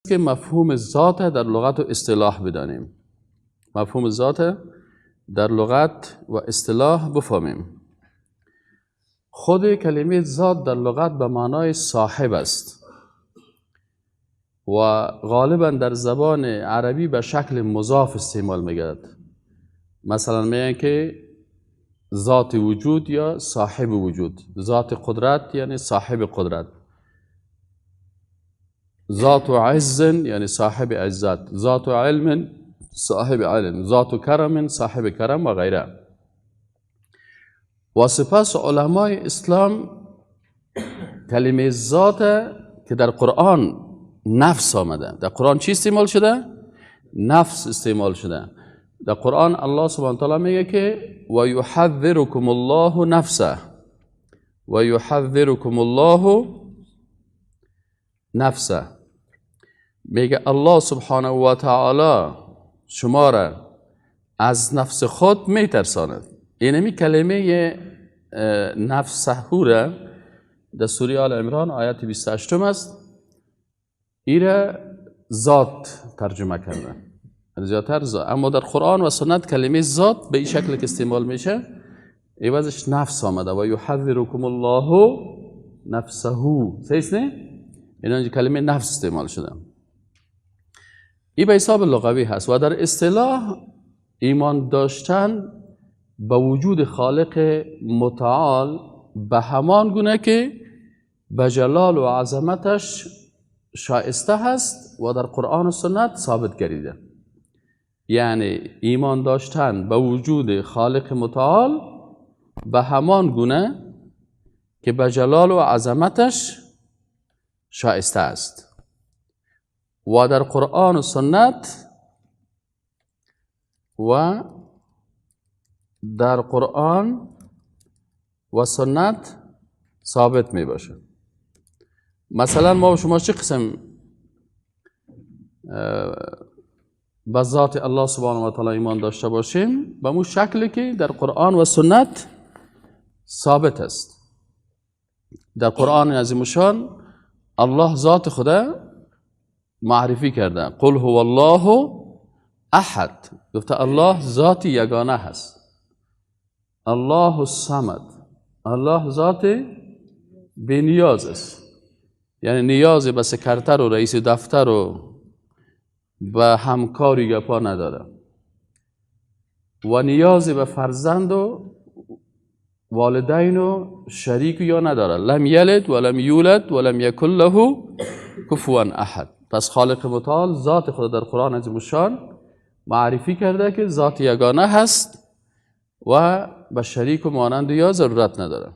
که مفهوم ذات در لغت و اصطلاح بدانیم. مفهوم ذات در لغت و اصطلاح بفهمیم. خود کلمه ذات در لغت به معنای صاحب است و غالبا در زبان عربی به شکل مضاف استعمال میگردد. مثلا میگن که ذات وجود یا صاحب وجود، ذات قدرت یعنی صاحب قدرت، ذات عز یعنی صاحب عزت، ذات علم صاحب علم، ذات کرم صاحب کرم و غیره. و سپس علمای اسلام کلمه ذات که در قرآن نفس آمده، در قرآن چی استعمال شده؟ نفس استعمال شده. در قرآن الله سبحانه و تعالی میگه که و یحذرکم الله نفسه، و یحذرکم الله نفسه. میگه الله سبحانه و تعالی شما را از نفس خود میترساند. اینمی کلمه نفسه را در سوره آل عمران آیت 28 است، ایره ذات ترجمه کرده، زیادتر ذات. اما در قرآن و سنت کلمه ذات به این شکل که استعمال میشه عوضش نفس آمده، و یحذرکم الله نفسه. صحیح نه؟ اینا کلمه نفس استعمال شده. این به حساب لغوی هست. و در اصطلاح ایمان داشتن به وجود خالق متعال به همان گونه که به جلال و عظمتش شایسته هست و در قرآن و سنت ثابت گردیده. یعنی ایمان داشتن به وجود خالق متعال به همان گونه که به جلال و عظمتش شایسته است و در قرآن و سنت و در قرآن و سنت ثابت می باشه. مثلا ما و شما چه قسم به ذات الله سبحانه و تعالی ایمان داشته باشیم؟ به مو شکلی که در قرآن و سنت ثابت است. در قرآن عظیم الشان الله ذات خدا معرفی کرده، قل هو الله احد، گفته الله ذات یگانه هست، الله الصمد، الله ذات بی نیاز است، یعنی نیاز به سکرتر و رئیس دفتر و به همکاری گپا نداره و نیاز به فرزند و والدین و شریک یا نداره. لم یلد ولم یولد ولم یکن له کفوا احد. پس خالق متعال ذات خود در قرآن عظیم الشان معرفی کرده که ذات یگانه هست و به شریک و مانند یا ضرورت نداره.